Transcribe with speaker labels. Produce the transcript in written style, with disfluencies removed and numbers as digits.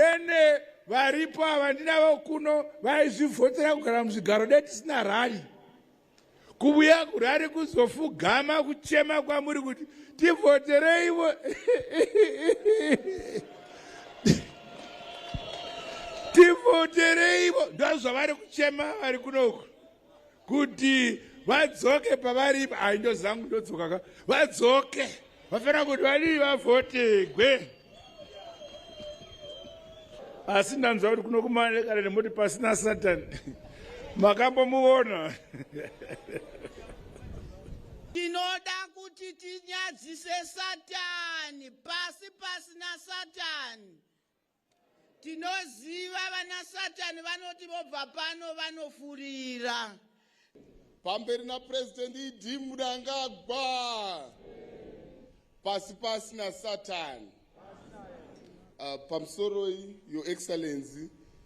Speaker 1: Dene varipo ava ndinavo kuno vaizvivhotera kugara muzvigaro de tisina rally. Kuvuya kurari kuzofugama kuchema kwamuri kuti tivhotereivo. Tivhotereivo ndozvavari kuchema vari kunoku kuti vadzoke pavari ai ndozangu ndodzoka ka vadzoke vafanira kuti vadii vavhotegwe asi ndanzwa kuti kuno kumanekana nemuti pasina satani makambomuona.
Speaker 2: Tinoda kuti tinyadzise Satani pasi pasina Satani. Tinoziva vana Satani vanoti vobva pano vanofurira.
Speaker 3: Pamberi naPresident ED Mnangagwa. Pasi pasi naSatan. Pamusoroi, Your Excellency,